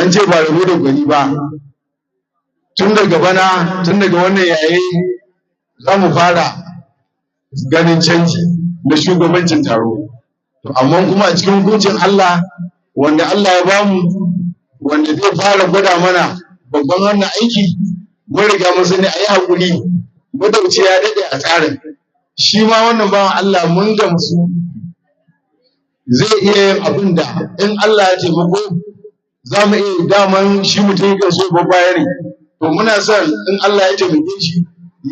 An ce ba rabo da gwani ba. Tun daga bana, tun daga wannan yayi, za mu fara ganin canji na shugabancin taro. Amma kuma a cikin hukuncin Allah, wanda Allah ya bamu, wanda zai fara gwada mana babban wannan aiki, mun riga mun sani, a yi haƙuri, madauci ya daɗe a tsarin. Shi ma wannan bawan Allah, mun gamsu zai iya yin abin da in Allah ya taimako za mu iya. Daman shi mutum yakan so babba ne. To, muna son in Allah ya taimake shi,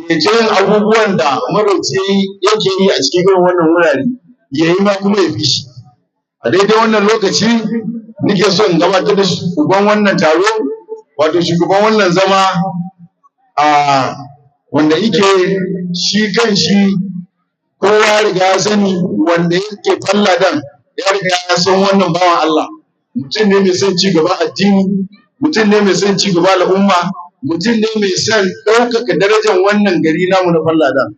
ya ce yin abubuwan da madauci yake yi a cikin irin wannan wurare, ya yi ma kuma ya fi shi. A daidai wannan lokaci nake so in gabatar da shugaban wannan taro, wato shugaban wannan zama, a wanda yake shi kan shi kowa ya riga ya sani, wanda yake Falladan ya riga ya san wannan bawan Allah. Mutum ne mai son ci gaba addini, mutum ne mai son ci gaba al'umma, mutum ne mai son ɗaukaka darajar wannan gari namu na Falladan.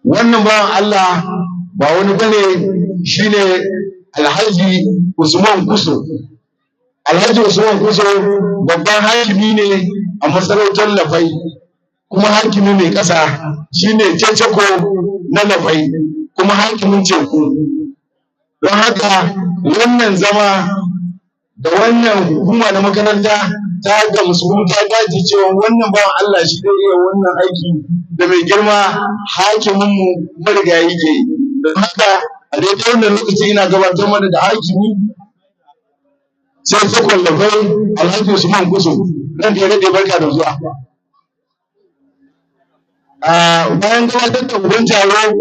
Wannan bawan Allah ba wani bane, shine Alhaji Usman Kuso. Alhaji Usman Kuso babban hakimi ne a masarautar Lafai, kuma hakimi mai ƙasa, shine Ceceko na Lafai, kuma hakimin Teku. Don haka wannan zama da wannan hukuma na makaranta ta gamsu kuma ta dace cewa wannan bawan Allah shi zai iya wannan aiki da mai girma hakiminmu marigayi ke yi. Don haka a daidai wannan lokaci ina gabatar mana da hakimi sai ta kwallafai, Alhaji Usman Kuso. Ranka ya daɗe, barka da zuwa. Bayan gabatar da uban taro,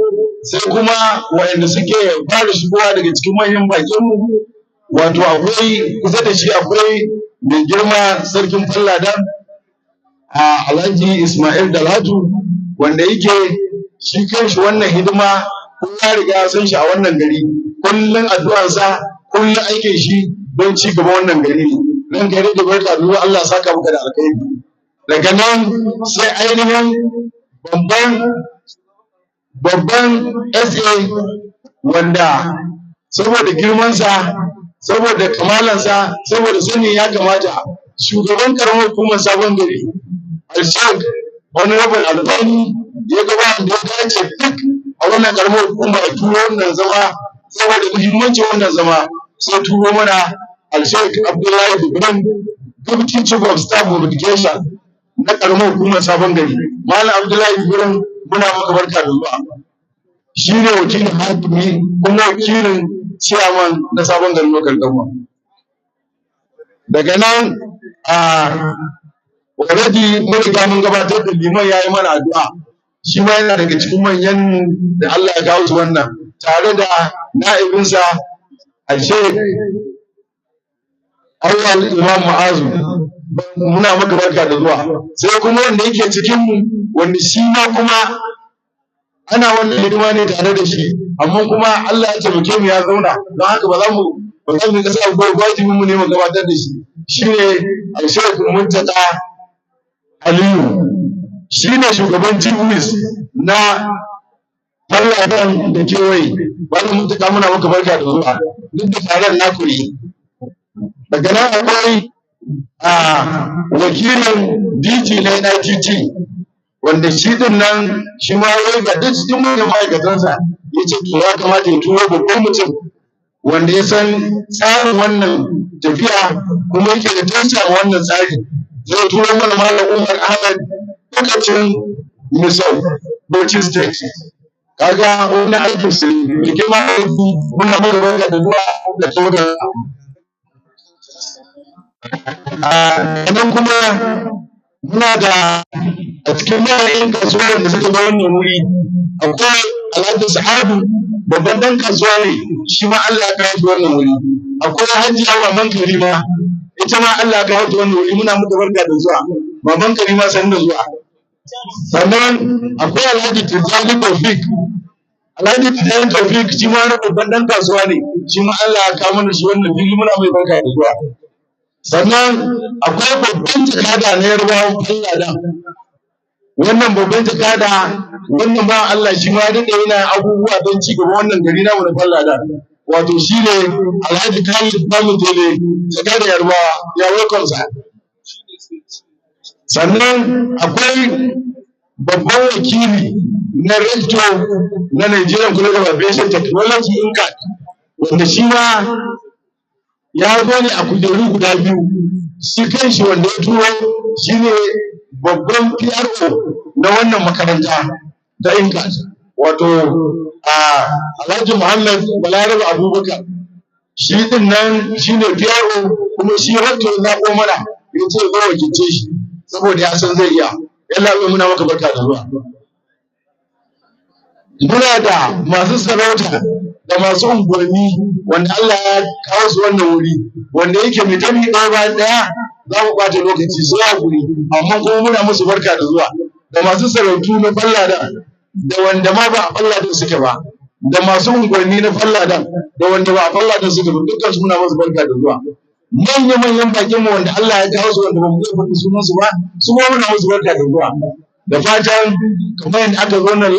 sai kuma waɗanda suke fara shigowa daga cikin manyan bakinmu, wato akwai kusa da shi akwai mai girma Sarkin Falladan, a Alhaji Ismail Dalhatu, wanda yake shi kanshi wannan hidima kowa riga ya san shi a wannan gari. Kullum addu'arsa, kullum aikin shi don ci gaba wannan gari ne. Ranka ya daɗe, barka da zuwa, Allah saka maka da alkhairi. Daga nan sai ainihin babban SA, wanda saboda girmansa, saboda kamalansa, saboda sani ya kamata, shugaban karamar hukumar Sabon Gari, Alshek Honorable Albani, ya gaba da ya dace duk a wannan karamar hukuma ya turo wannan zama. Saboda muhimmancin wannan zama, sai turo mana Alshek Abdullahi Jibrin, Deputy Chief of Staff of Education na karamar hukumar Sabon Gari. Malam Abdullahi Jibrin, muna maka barka da zuwa. Shi ne wakilin hakimi kuma wakilin chairman na Sabon Gari Local Government. Daga nan, a already mun riga mun gabatar da liman, ya yi mana addu'a. Shi ma yana daga cikin manyan da Allah ya kawo su wannan, tare da na'ibinsa Alshek Awwal Imam Ma'azu, muna maka barka da zuwa. Sai kuma wanda yake cikin mu, wanda shi ma kuma ana wannan hidima ne tare da shi, amma kuma Allah ya taimake mu ya zauna, don haka ba za mu kasa ko wajibin mu ne mu gabatar da shi, shine Alshek Muntaka Aliyu, shine shugaban GWIS na Falladan da kewaye. Wannan Muntaka, muna maka barka da zuwa, duk da taron naku ne. Daga nan akwai a wakilin DG na NITT, wanda shi din nan shi ma wai ga duk cikin manyan ma'aikatansa, ya ce to ya kamata ya turo babban mutum wanda ya san tsarin wannan tafiya kuma yake da tausaya wannan tsari. Zai turo mana Malam Umar Ahmed, lokacin Misau, Bauchi State. Kaga wani aikin su ne girma aiki. Muna maka barka da zuwa da tawagar. A nan kuma muna da a cikin manyan kasuwar da suka zo wannan wuri, akwai Alhaji Sa'adu, babban dan kasuwa ne shi ma, Allah ya kawo shi wannan wuri. Akwai Hajiya Maman Karima, ita ma Allah ya kawo ta wannan wuri, muna muku barka da zuwa. Maman Karima, sannu da zuwa. Sannan akwai Alhaji Tijjani Taufik. Alhaji Tijjani Taufik shi ma wani babban dan kasuwa ne, shi ma Allah ya kawo mana shi wannan fili, muna mai barka da zuwa. Sannan akwai babban jakada na Yarbawan Falladan. Wannan babban jakada, wannan ba Allah, shi ma daɗe yana abubuwa don ci gaba wannan gari namu na Falladan. Wato shi ne Alhaji Khalid Bamidele, Jakadar Yarbawa. Ya welcome, sir. Sannan akwai babban wakili na rector na Nigerian College of Aviation Technology, NCAT, wanda shi ma ya zo ne a kujeru guda biyu. Shi kanshi wanda ya turo shi ne babban PRO na wannan makaranta ta NCAT, wato a Alhaji Muhammad Balarabe Abubakar. Shi din nan shi ne PRO, kuma shi rector ya zaɓo mana, ya ce zo wakilce shi saboda ya san zai iya. Yalla, muna maka barka da zuwa. Muna da masu sarauta da masu unguwanni wanda Allah ya kawo su wannan wuri, wanda yake mai tafi ɗaya bayan ɗaya za mu ɓata lokaci, su hakuri, amma kuma muna musu barka da zuwa, da masu sarautu na Fallada da wanda ma ba a Fallada suke ba, da masu unguwanni na Fallada da wanda ba a Fallada suke ba, dukkan su muna musu barka da zuwa. Manya-manyan bakin mu wanda Allah ya kawo su, wanda ba mu iya faɗi sunan su ba, su ma muna musu barka da zuwa. Da fatan kamar yadda aka zo nan